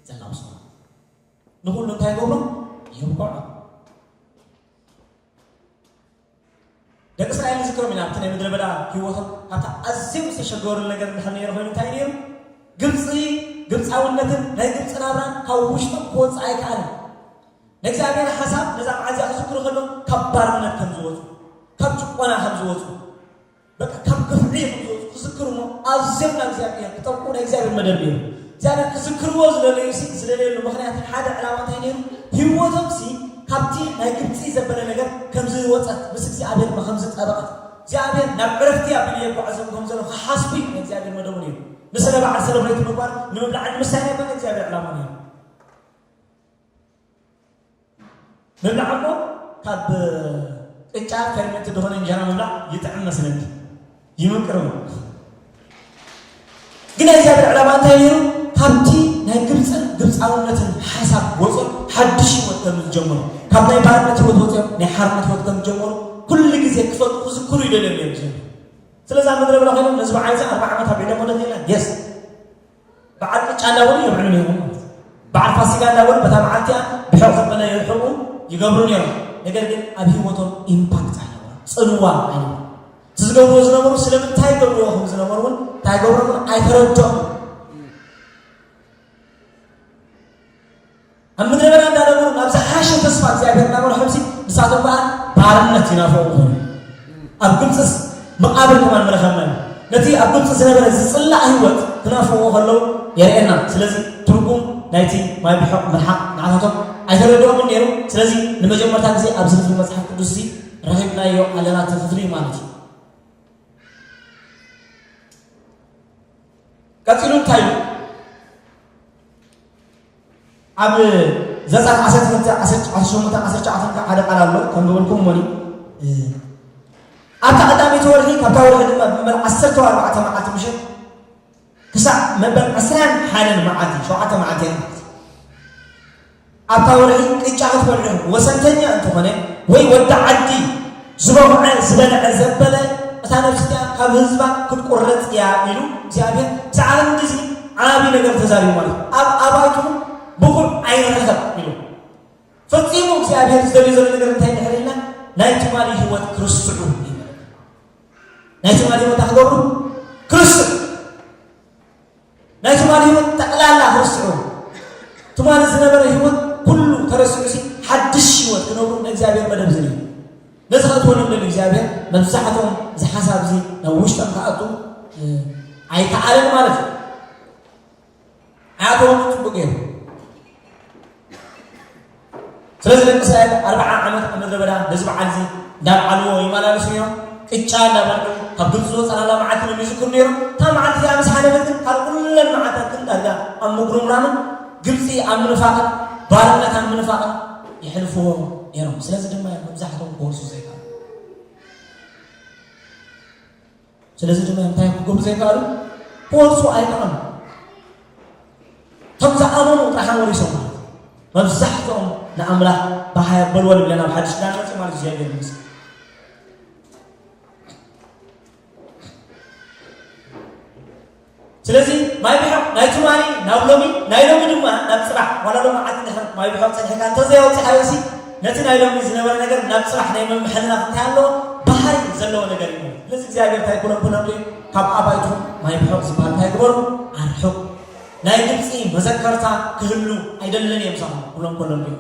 ዘላውሶ ንኹሉ እንታይ ይገብሮ? የብቅዖ። ደቂ እስራኤል ንዝክሮም ኢና ኣብቲ ናይ ምድረ በዳ ህይወቶም ካብታ ኣዝዮም ዝተሸገሩሉ ነገር እንድሕር ነይሩ ኮይኑ እንታይ ነይሩ? ግብፂ፣ ግብፃውነትን ናይ ግብፂ ናብራን ካብ ውሽጦም ክወፅእ ኣይከኣልን። ንእግዚኣብሔር ሓሳብ ነዛ መዓልቲ እዚኣ ክዝክሩ ከለዉ ካብ ባርነት ከም ዝወፁ፣ ካብ ጭቆና ከም ዝወፁ፣ በቃ ካብ ግፍዒ ከም ዝወፁ ክዝክሩ እሞ ኣዝዮም ናብ እግዚኣብሔር ክጠብቁ ናይ እግዚኣብሔር መደብ ነይሩ። እግዚኣብሔር ክዝክርዎ ዝደለዩ ሲ ዝደለየሉ ምኽንያት ሓደ ዕላማ እንታይ ነይሩ? ህይወቶም ሲ ካብቲ ናይ ግብፂ ዘበለ ነገር ከም ዝወፀት ምስ እግዚኣብሔር ከም ዝጠበቐት እግዚኣብሔር ናብ ዕረፍቲ ኣቢሉ የጓዕዞም ከም ዘሎ ክሓስቡ እዩ ናይ እግዚኣብሔር መደቡ ነይሩ። ንስለ በዓል ሰለብሬት ምግባር ንምብላዕን ንምስታይን ኣይኮነ እግዚኣብሔር ዕላማ ነይሩ። ምብላዕ እሞ ካብ ቅጫ ፈርመንት ዝኾነ እንጀራ ምብላዕ ይጥዕም መስለኒ ይምቅር እሞ ግን ናይ እግዚኣብሔር ዕላማ እንታይ ነይሩ? ካብቲ ናይ ግብፅን ግብፃውነትን ሓሳብ ወፅኦም ሓድሽ ህይወት ከም ዝጀመሩ ካብ ናይ ባርነት ህይወት ወፅኦም ናይ ሓርነት ህይወት ከም ዝጀመሩ ኩሉ ግዜ ክፈልጡ ክዝክሩ ይደልዮም እዮም። ስለዚ ኣብ ምድረ በዳ ኮይኖም ነዚ በዓል እዚ ኣርባ ዓመት ኣብ ዒደሞ ደት የለን የስ በዓል ቅጫ እንዳበሉ የብዕሉ ነይሮም ማለት እዩ። በዓል ፋሲጋ እንዳበሉ በታ መዓልቲ እያ ብሕቕ ዘበለ የርሕቑ ይገብሩ ነይሮም። ነገር ግን ኣብ ህይወቶም ኢምፓክት ኣለዎ፣ ፅልዋ ኣለዎ። እቲ ዝገብርዎ ዝነበሩ ስለምንታይ ይገብርዎ ከም ዝነበሩ እውን እንታይ ይገብሮም እውን ኣይተረድኦም። ኣብ ምድረ በዳ እንዳነበሩ ናብ ዝሓሸ ተስፋ እግዚኣብሔር እናመርሖምሲ ንሳቶም ከዓ ባርነት ይናፍቑ ኾኑ። ኣብ ግብፅስ መቓብር ከማን መለኸማ እዩ። ነቲ ኣብ ግብፂ ዝነበረ ዝፅላእ ህይወት ክናፍቑ ከለዉ የርእየና። ስለዚ ትርጉም ናይቲ ማይ ብሕቕ ምርሓቕ ንዓታቶም ኣይተረድኦምን ነይሩ። ስለዚ ንመጀመርታ ግዜ ኣብዚ ክፍሊ መፅሓፍ ቅዱስ እዚ ረኺብናዮ ኣለና እቲ ክፍሊ ማለት እዩ። ቀፂሉ እንታይ እዩ? ኣብ ዘጸኣት ዓሰርተ ክልተ፣ ዓሰርተ ሸሞንተ፣ ዓሰርተ ትሽዓተ ሓደ ቃል ኣሎ፣ ከንብበልኩም እሞኒ። ኣብታ ቀዳመይቲ ወርሒ፣ ካብታ ወርሒ ድማ ብመበል ዓሰርተ ኣርባዕተ መዓልቲ ምሸት ክሳዕ መበል ዕስራን ሓደን መዓልቲ፣ ሸውዓተ መዓልቲ እየን ማለት እዩ። ኣብታ ወርሒ ቅጫ ክትበልዑ ወሰንተኛ እንተኾነ፣ ወይ ወዲ ዓዲ ዝበኹዐ ዝበልዐ ዘበለ፣ እታ ነፍሲ እቲኣ ካብ ህዝባ ክትቁረጽ እያ ኢሉ እግዚኣብሔር ብዛዕባ ክንድዚ ዓቢ ነገር ተዛሪቡ ማለት እዩ። ኣብ ኣባይትኹም ብኹር ኣይንረኸብ ኢሉ። ፈጺሙ እግዚኣብሔር ዝደልዮ ዘሎ ነገር እንታይ እንድሕር ኢልና፣ ናይ ትማሊ ህይወት ክርስዑ እዩ። ናይ ትማሊ ህይወት እንታይ ክገብሩ? ክርስዑ። ናይ ትማሊ ህይወት ጠቕላላ ክርስዑ። ትማሊ ዝነበረ ህይወት ኩሉ ተረሲዑ ሲ ሓድሽ ህይወት ክነብሩ ንእግዚኣብሔር መደብ ዝኒ ነዚ ከእትወሎም ደሊ እግዚኣብሔር መብዛሕትኦም እዚ ሓሳብ እዚ ናብ ውሽጦም ክኣቱ ኣይከኣለን ማለት እዩ። ኣይኣተወምን። ፅቡቅ ገይሩ። ስለዚ ደቂ እስራኤል ኣርብዓ ዓመት ኣብ ምድረ በዳ ነዚ በዓል እዚ እንዳበዓልዎ ይመላለሱ ነይሮም። ቅጫ እንዳበልዑ ካብ ግብፂ ዝወፀናላ መዓልቲ እዮም ይዝክሩ ነይሮም። እታ መዓልቲ እዚኣ ምስ ሓለፈት ግን ካብ ኩለን መዓልታት ግን ዳርጋ ኣብ ምጉርምራምን ግብፂ ኣብ ምንፋቕን ባርነት ኣብ ምንፋቕን የሕልፍዎ ነይሮም። ስለዚ ድማ እዮም መብዛሕትኦም ክወርሱ ዘይከኣሉ። ስለዚ ድማ እንታይ ክገብሩ ዘይከኣሉ? ክወርሱ ኣይከኣሉ። እቶም ዝኣመኑ ጥራሕ ወሪሶም ማለት እዩ። መብዛሕትኦም ንኣምላኽ ብሃያ በልዎ ንብለን ኣብ ሓድሽ ኪዳን መፅእ ማለት እግዚኣብሔር ይመስገን። ስለዚ ማይ ብሕቕ ናይ ትማሊ ናብ ሎሚ ናይ ሎሚ ድማ ናብ ፅባሕ ዋላ ሎም መዓልቲ ድሕር ማይ ብሕቕ ፀኒሕካ እንተዘይኣውፅኻዮ ሲ ነቲ ናይ ሎሚ ዝነበረ ነገር ናብ ፅባሕ ናይ ምምሕልላፍ እንታይ ኣለዎ? ባህሪ ዘለዎ ነገር እዩ። ስለዚ እግዚኣብሔር እንታይ ኩሎም ኩሎም ድዩ ካብ ኣባይትኹም ማይ ብሕቕ ዝበሃል እንታይ ግበሩ? ኣርሕቑ። ናይ ግብፂ መዘከርታ ክህሉ ኣይደልን እዮም ሳኹም ኩሎም ኩሎም ድዩ?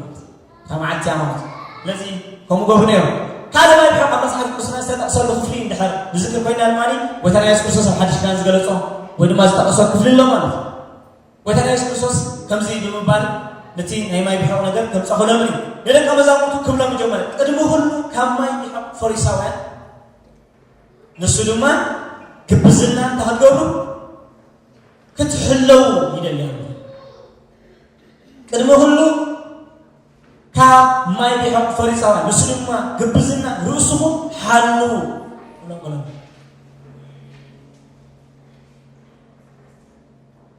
ካብ መዓልቲ ኣማት ስለዚ ከምኡ ገብሩ ነይሮም። ካልእ ናይ ብሕቕ ኣብ መጽሓፍ ቅዱስና ዝተጠቕሰሉ ክፍሊ እንድሕር ንዝክር ኮይና ድማ ጎይታና የሱስ ክርስቶስ ኣብ ሓድሽ ኪዳን ዝገለጾ ወይ ድማ ዝጠቐሶ ክፍሊ ኣሎ ማለት እዩ። ጎይታና የሱስ ክርስቶስ ከምዚ ብምባል ነቲ ናይ ማይ ብሕቕ ነገር ከምጸኸሎም እዩ። ንደቀ መዛሙርቱ ክብሎም ጀመረ፣ ቅድሚ ኩሉ ካብ ማይ ብሕቕ ፈሪሳውያን ንሱ ድማ ግብዝና እንታይ ክትገብሩ ክትሕለዉ ይደልያ። ቅድሚ ኩሉ ካብ ማይ ቢሖም ፈሪሳውያን፣ ንሱ ድማ ግብዝና ርእስኹም ሓልዉ።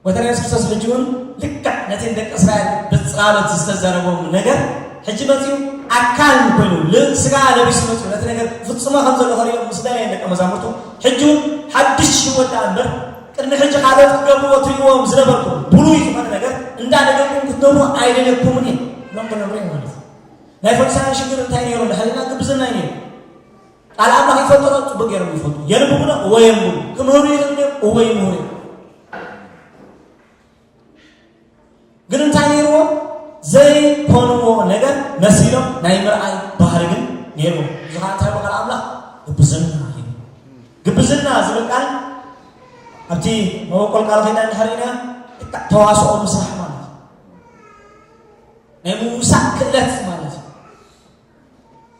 ወተና የሱስ ክርስቶስ ሕጂ እውን ልክዕ ነቲ ደቂ እስራኤል ብፅላሎት ዝተዘረቦም ነገር ሕጂ መፅኡ ኣካል ኮይኑ ስጋ ለቢሱ መፅኡ ነቲ ነገር ፍፅሞ ከም ዘሎ ከሪኦም ምስ ደለየ ደቂ መዛሙርቱ ሕጂ እውን ሓድሽ ህይወት ደኣ እምበር ቅድሚ ሕጂ ካልኦት ክገብርዎ ትርእይዎም ዝነበርኩም ብሉይ ዝኾነ ነገር እንዳደገምኩም ክትነብሩ ኣይደለኩምን እየ። ሎም ክነብሩ ማለት እዩ። ናይ ፈሪሳውያን ሽግር እንታይ ነይሩ? ድሕሪና ግብዝና እዩ ነይሩ። ቃል ኣምላኽ ይፈልጡ ዶ? ጽቡቅ ገይሮም ይፈልጡ። የንብቡ ዶ? እወ የንብቡ። ክምህሩ ይኽእሉ እዮም? እወ ይምህሩ እዮም። ግን እንታይ ነይርዎ? ዘይኮንዎ ነገር መሲሎም ናይ ምርኣይ ባህሪ ግን ነይርዎ። እዚ ከዓ እንታይ በቃል ኣምላኽ ግብዝና እዩ። ግብዝና ዝብል ቃል ኣብቲ መበቆል ቃል ኸይና እንድሕር ኢና ተዋስኦ ምስራሕ ማለት እዩ። ናይ ምውሳእ ክእለት ማለት እዩ።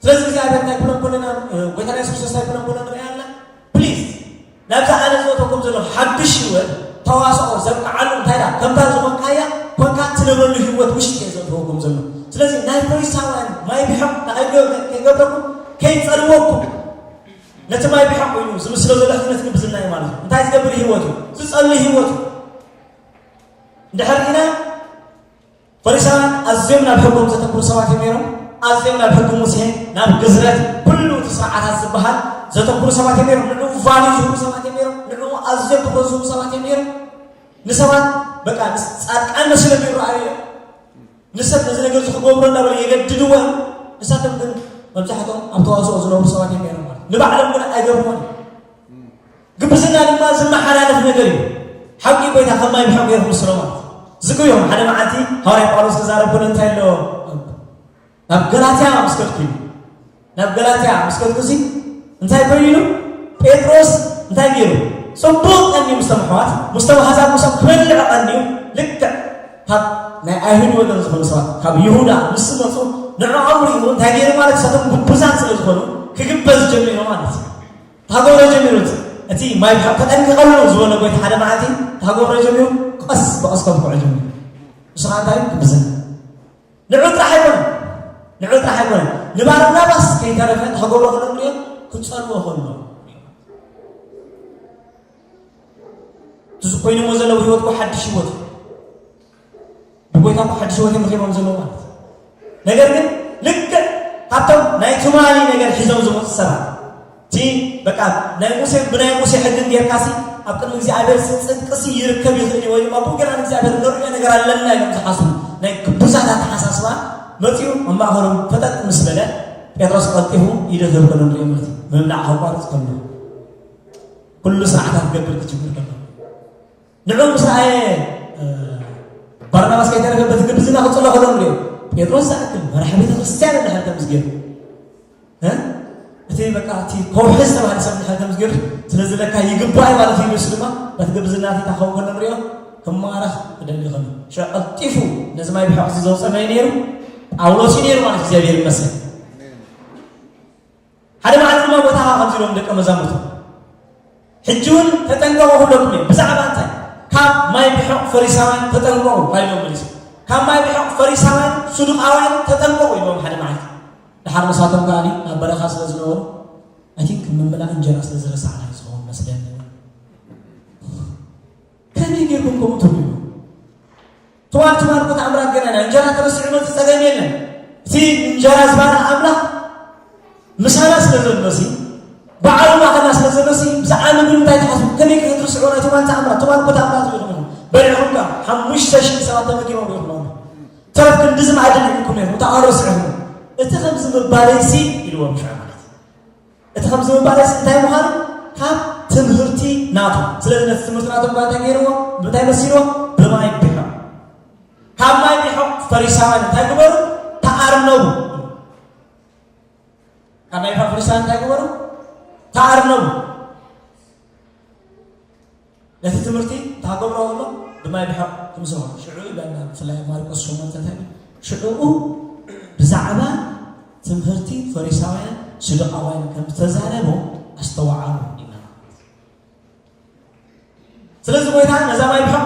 ስለዚ እግዚኣብሔር እንታይ ክብሎም ከለና፣ ጎይታና የሱስ ክርስቶስ እንታይ ክብሎም ከሎ ንሪኣ ኣለና? ፕሊዝ፣ ናብዛ ኣነ ዝወተኩም ዘሎ ሓድሽ ህይወት ተዋስኦ ዘብቅዓሉ እንታይ ዳ ከምታ ዝኾንካያ ኮንካ ትነብረሉ ህይወት ውሽጢ እየ ዘእትወኩም ዘሎ። ስለዚ ናይ ፈሪሳውያን ማይ ቢሖም ንኸይገብረኩም፣ ከይጸልወኩም፣ ነቲ ማይ ቢሖም ኮይኑ ዝምስሎ ዘሎ ሕዝነት ግብዝና እዩ ማለት እዩ። እንታይ ዝገብር ህይወት እዩ? ዝጸሊ ህይወት እዩ። እንድሕር ኢና ፈሪሳውያን ኣዝዮም ናብ ሕጎም ዘተኩሩ ሰባት እዮም ነይሮም። ኣዝዮም ናብ ሕጊ ሙሴ፣ ናብ ግዝረት፣ ኩሉ እቲ ስርዓታት ዝበሃል ዘተኩሩ ሰባት እዮም ነይሮም። ንዕኡ ቫልዩ ዝህቡ ሰባት እዮም ነይሮም። ንዕኡ ኣዝዮም ትኹረት ዝህቡ ሰባት እዮም ነይሮም። ንሰባት በቃ ምስ ጻድቃን መሲሎም ይረኣዩ እዮም። ንሰብ ነዚ ነገር እዚ ክገብሮ እናበለ የገድድዎ እዮም። ንሳቶም ግን መብዛሕትኦም ኣብ ተዋስኦ ዝነብሩ ሰባት እዮም ነይሮም ማለት እዩ። ንባዕሎም ግን ኣይገብርዎን እዮም። ግብዝና ድማ ዝመሓላለፍ ነገር እዩ። ሓቂ ጎይታ ከም ማይ ብሕቕ ገይሩ ክምስሎ ማለት እዩ። ዝክሩ እዮም። ሓደ መዓልቲ ሃዋርያ ጳውሎስ ክዛረብ ከሎ እንታይ ኣሎ? ናብ ገላትያ ምስ ከድኩ ኢሉ። ናብ ገላትያ ምስ ከድኩ ሲ እንታይ ኮይኑ ኢሉ? ጴጥሮስ እንታይ ገይሩ? ጽቡቕ ቀንዩ ምስቶም ኣሕዋት፣ ምስቶም ኣሕዛብ ምስኦም ክበልዕ ቀንዩ። ልክዕ ካብ ናይ ኣይሁድ ወገን ዝኾኑ ሰባት ካብ ይሁዳ ምስ መጹ ንዕኦም ርእዩ እንታይ ገይሩ ማለት ንሳቶም ግቡዛት ስለ ዝኾኑ ክግበዝ ጀሚሩ ማለት እዩ። ታጎረ ጀሚሩ እቲ ማይ ብሓ ተጠንቀቐሉ ዝበሎ ጎይታ ሓደ መዓልቲ ታጎረ ጀሚሩ ቀስ ብቐስ ከብክዖ ጀሚሩ። ንሱ ከዓ እንታይ ግብዝና ንዑ ጥራሕ ኣይኮነ ንዑ ጥራሕ ኣይኮነ ንባርናባስ ከይተረፈ ታጎረ ከሎ ንሪኦ ክፀልዎ ከሎ እዚ ኮይኖሞ ዘለዉ ህይወት እኮ ሓድሽ ህይወት እዩ። ብጎይታ እኮ ሓድሽ ህይወት እዮም ረኺቦም ዘለዉ ማለት እዩ። ነገር ግን ልክዕ ካብቶም ናይ ትማሊ ነገር ሒዞም ዝመፁ ሰባት እቲ በቃ ናይ ሙሴ ብናይ ሙሴ ሕግን ጌርካሲ ኣብ ቅድሚ እግዚኣብሔር ጽድቅሲ ይርከብ ይኽእል እዩ ወይ ድማ ብኡ ገና ንእግዚኣብሔር ንርእዮ ነገር ኣለና ኢሎም ዝሓስቡ ናይ ግቡዛት ኣተሓሳስባ መፂኡ ኣብ ማእኸሎም ፈጠጥ ምስ በለ ጴጥሮስ ቀልጢፉ ኢደ ዘብከሎ ንሪኦ ማለት እዩ። ምብላዕ ከቋርፅ ከሎ ኩሉ ስርዓታት ክገብር ክጅምር ከሎ ንዑ ምስ ረኣየ ባርናባስ ከይተረፈ በቲ ግብዝና ክፅሎ ከሎ ንሪኦ ጴጥሮስ ዝኣክል መራሒ ቤተ ክርስቲያን እንድሕር ከምዚ ገይሩ እቲ በቃ እቲ ከውሒ ዝተባሃለ ሰብ እንድሕር ከምዚ ገይሩ ስለዚ ለካ ይግባእ ማለት እዩ ንሱ ድማ በቲ ግብዝና እቲ ታኸው ከሎ ንሪኦ ክማረኽ ክደሊ ከሎ ሽዑ ቀልጢፉ ነዚ ማይ ብሕቕሲ ዘውፀ መን ነይሩ ጳውሎስ እዩ ነይሩ ማለት እግዚኣብሔር ይመስል ሓደ መዓልቲ ድማ ጎይታ ከምዚ ኢሎም ደቀ መዛሙርቱ ሕጂ እውን ተጠንቀቑ ክብለኩም እየ ብዛዕባ እንታይ ካብ ማይ ብሕቕ ፈሪሳውያን ተጠንቀቑ ባይሎም መሊሱ ካብ ማይ ብሕቕ ፈሪሳውያን ሱዱቃውያን ተጠንቀቑ ኢሎም ሓደ መዓልቲ ድሓር ንሳቶም ከዓ ናብ በረኻ ስለ ዝነበሩ ኣይ ቲንክ ምምላእ እንጀራ ስለ ዝረሳዕና ዝኸውን መስለኒ ከመይ ጌርኩም ከምኡ ትብሉ ትማል ትማል እኮ ተኣምራት ገና ኢና እንጀራ ተረሲዑ መፂ ፀገም የለን እቲ እንጀራ ዝባርኽ ኣምላኽ ምሳና ስለ ዘሎ ሲ በዓሉ ማእኸልና ስለ ዘሎ ሲ ብዛዕባ ምግቢ እንታይ ትሓስቡ ከመይ ክትርስዑ ናይ ትማል ተኣምራት ትማል እኮ ተኣምራት ሪኢኹም ኢኹም በሊዕኹም ከዓ ሓሙሽተ ሽሕ ሰባት ተመጊቦም ሪኢኹም ኣለኹም ተረፍ ክንድዚ መኣዲ ልዒልኩም ኢኹም ተኣረስዕኹም እቲ ከምዚ ምባለይ ሲ ኢልዎም ሽዑ ማለት እዩ እቲ ከምዚ ምባለስ እንታይ ምዃኑ ካብ ትምህርቲ ናቱ ስለዚ ነቲ ትምህርቲ ናቶም ባ እንታይ ገይርዎ ብምንታይ መሲልዎ ብማይ ቢሖም ካብ ማይ ቢሖም ፈሪሳውያን እንታይ ግበሩ ተኣርነቡ ካብ ማይ ቢሖም ፈሪሳውያን እንታይ ግበሩ ተኣርነቡ ነቲ ትምህርቲ ታገብሮ ከሎ ብማይ ብሕቕ ክምስሎ ሽዑ ይበልና ብፍላይ ማርቆስ ሸሞንተ እንታይ ሽዑኡ ብዛዕባ ትምህርቲ ፈሪሳውያን ስዱቃውያን ከም ዝተዛረቡ ኣስተዋዓሉ ኢና ስለዚ ጎይታ ነዛ ማይ ብሕቕ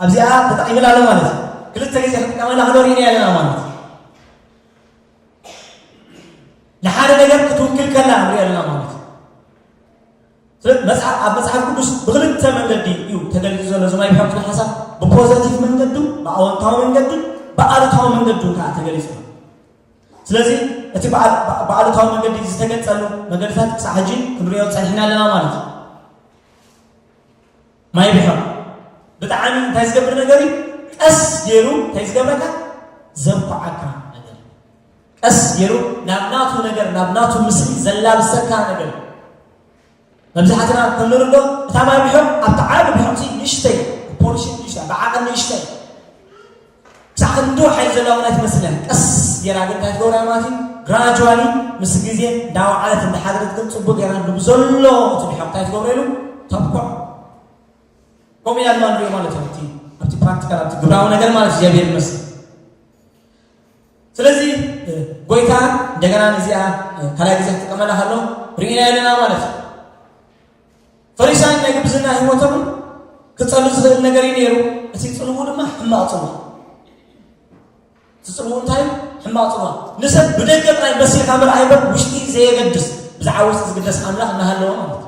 ኣብዚኣ ተጠቂምላ ኣሎ ማለት እዩ ክልተ ግዜ ክጥቀመላ ክንርኢ ኣለና ማለት እዩ ንሓደ ነገር ክትውክል ከላ ንርኢ ኣለና ማለት እዩ ስለዚ መጽሓፍ ኣብ መጽሓፍ ቅዱስ ብክልተ መንገዲ እዩ ተገሊጹ ዘሎ እዚ ማይ ብሕቕ ዝብል ሓሳብ ብፖዘቲቭ መንገዱ ብኣወንታዊ መንገዱ ብኣሉታዊ መንገዱ ከዓ ተገሊጹ ስለዚ እቲ ብኣሉታዊ መንገዲ ዝተገልጸሉ መንገድታት ክሳዕ ሕጂ ክንሪኦ ጸኒሕና ኣለና ማለት እዩ ማይ ብሕቕ ብጣዕሚ እንታይ ዝገብር ነገር እዩ? ቀስ ገይሩ እንታይ ዝገብረካ? ዘብኳዓካ ነገር እዩ። ቀስ ገይሩ ናብ ናቱ ነገር፣ ናብ ናቱ ምስሊ ዘላብሰካ ነገር እዩ። መብዛሕትና ከም ንርዶ እታ ማይ ብሕቕ ኣብቲ ዓቢ ብሕቕሲ ንእሽተይ፣ ፖርሽን ንእሽተይ፣ ብዓቐን ንእሽተይ ክሳዕ ክንዲ ሓይሊ ዘለዋ እውን ኣይትመስለን። ቀስ ጌራ ግን እንታይ ትገብራ ማለት እዩ? ግራጁዋሊ ምስ ግዜ እንዳወዓለት እንዳሓደረት ግን ጽቡቅ ጌራ ንብዘሎ እቲ ብሕቕ እንታይ ትገብረሉ? ተብኮ። ከምኡ ኢና ድማ ንሪኦ ማለት እዩ። ኣብቲ ኣብቲ ፕራክቲካል ኣብቲ ግብራዊ ነገር ማለት እግዚኣብሔር ይመስል። ስለዚ ጎይታ እንደገና ነዚኣ ካልኣይ ግዜ ክጥቀመላ ከሎ ርኢና ኣለና ማለት እዩ። ፈሪሳይን ናይ ግብዝና ህይወቶምን ክጸሉ ዝኽእል ነገር እዩ ነይሩ። እቲ ጽልዉ ድማ ሕማቕ ጽልዋ። እቲ ጽልዉ እንታይ እዩ? ሕማቕ ጽልዋ። ንሰብ ብደገ ጥራይ መሲልካ ምርኣይ እምበር ውሽጢ ዘየገድስ፣ ብዛዕባ ውሽጢ ዝግደስ ኣምላኽ እናሃለወ ማለት እዩ።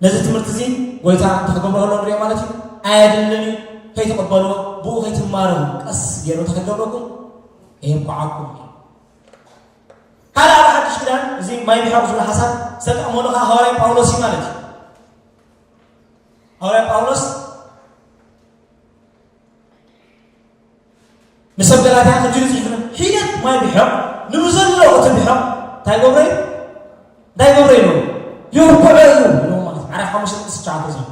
ነዚ ትምህርቲ እዚ ጎይታ እንታይ ክገብሮ ከሎ ንሪኦ ማለት እዩ። ኣየድልን እዩ። ከይትቕበልዎ፣ ብኡ ከይትማረሩ ቀስ ገይሩ እንታይ ክገብረኩም? የብቅዓኩም እዩ። ካልእ ኣብ ሓድሽ ኪዳን እዚ ማይ ብሕቕ ዝብል ሓሳብ ዝተጠቕመሉ ከዓ ሃዋርያ ጳውሎስ እዩ ማለት እዩ። ሃዋርያ ጳውሎስ ንሰብ ገላትያ ከምዚ ኢሉ ጽሒፉ፣ ሒደት ማይ ብሕቕ ንብዘሎ እቲ ብሕቕ እንታይ ገብረ እዩ? እንታይ ገብረ እዩ? ይውቅዖ እዩ። ማለት ዓራት ሓሙሽተ ጥቅሲ ትሽዓተ ዘሎ።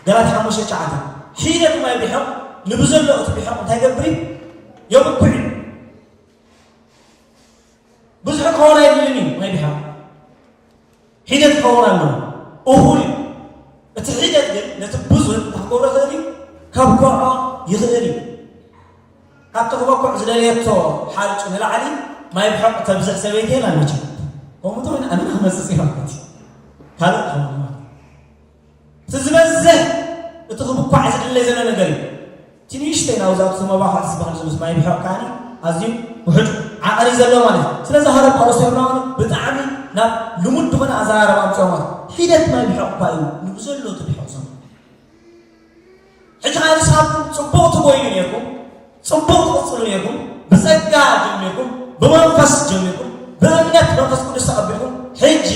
ገላትያ ሓሙሽተ ትሽዓተ። ሒደት ማይ ብሕቕ ንብዘሎ እቲ ብሕቕ እንታይ ገብር እዩ? የብኩዕ እዩ። ብዙሕ ክኸውን ኣይድልን እዩ ማይ ብሕቕ። ሒደት ክኸውን ኣለዎ። እኹል እዩ። እቲ ሒደት ግን ነቲ ብዙሕ እንታይ ክገብሮ ይኽእል እዩ? ከብክዖ ይኽእል እዩ። ካብቲ ክበኩዕ ዝደለየቶ ሓርጭ ንላዕሊ ማይ ብሕቕ ተብዝሕ ሰበይቲ የላን መቸም። ከምኡ እንተኾይኑ ኣነ ክመጽጽ እየ ማለት እዩ። ካልእ ክኸውን ማለት እዩ። እቲ ዝበዝሕ እቲ ክብኳዕ ዝድለይ ዘሎ ነገር እዩ። እቲ ንእሽተይ ናብዛ እቲ መባኹዕ ዝበሃል ዘሎ ማይ ብሕቕ ከኣ ኣዝዩ ውሑድ ዓቐን እዩ ዘለዎ ማለት እዩ። ስለዚ ሃዋርያ ጳውሎስ ይብሎ ብጣዕሚ ናብ ልሙድ ዝኾነ ኣዘራርባ ኣምፅኦ ማለት እዩ። ሒደት ማይ ብሕቕ እኳ እዩ ንብዘሎ እቲ ብሕቕ ዘሎ። ሕጂ ከዓ ንስኻትኩም ጽቡቕ ትጎዩ ነርኩም፣ ጽቡቕ ትቕጽሉ ነርኩም፣ ብጸጋ ጀሚርኩም፣ ብመንፈስ ጀሚርኩም፣ ብእምነት መንፈስ ቅዱስ ተቐቢልኩም፣ ሕጂ